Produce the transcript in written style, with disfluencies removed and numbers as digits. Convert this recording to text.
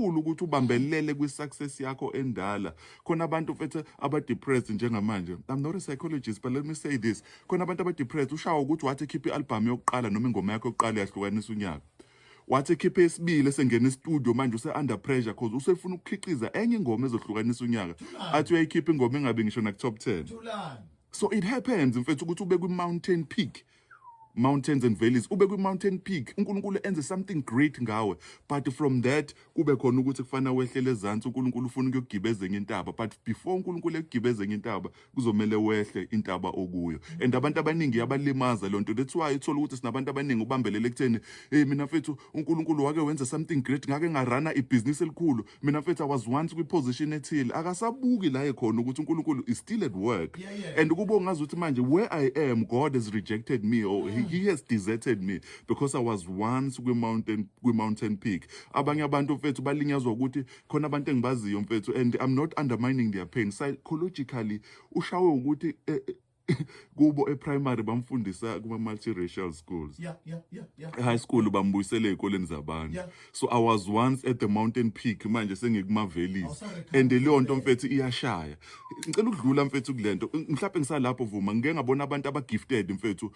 careful ukuthi ubambelele kwi-success yakho endala. Khona abantu, mfethu, aba-depressed njengamanje. I'm not a psychologist, but let me say this: khona abantu aba-depressed, ushawa ukuthi wathi ekhipha i-album yokuqala noma ingoma yakho yokuqala, yahlukanisa unyaka. Wathi ekhiphe esibili, esengena e-studio manje, use-under pressure 'cause usefuna ukukhiqiza enye ingoma ezohlukanisa unyaka. Athi uyayikhipha ingoma, engabi ngisho naku-top 10. Thulani. So it happens, mfethu, ukuthi ube kwi-mountain peak, mountains and valleys, ube kwi-mountain peak, uNkulunkulu enze something great ngawe, but from that kube khona ukuthi kufanele wehlele ezansi. UNkulunkulu ufuna ukuyogibeza enye intaba, but before uNkulunkulu ekugibeza enye intaba, kuzomele wehle intaba okuyo, and abantu abaningi yabalimaza loo nto. That's why uthola ukuthi sinabantu abaningi ubambelele ekutheni, "Hey, mina mfethu, uNkulunkulu wake wenza something great, ngake nga-runa ibhizinisi elikhulu. Mina mfethu, I was once kwi-position ethile." Akasabuki la ekhona ukuthi uNkulunkulu is still at work. And kuba ungazi ukuthi manje where I am, God has rejected me or he has deserted me because I was once kwi-mountain peak. Abanye abantu, mfethu, balinyazwa ukuthi khona abantu engibaziyo, mfethu, and I'm not undermining their pain psychologically, ushawe ukuthi kubo e-primary bamfundisa kuma-multiracial schools, high school bambuyisele ey'koleni zabantu. So I was once at the mountain peak, manje sengikuma-valleys. Awusa-recover. And leyo nto, mfethu, iyashaya. Ngicela ukudlula, mfethu, kule nto. Mhlawumbe ngisalapho, vuma, ngike ngabona abantu aba-gifted, mfethu.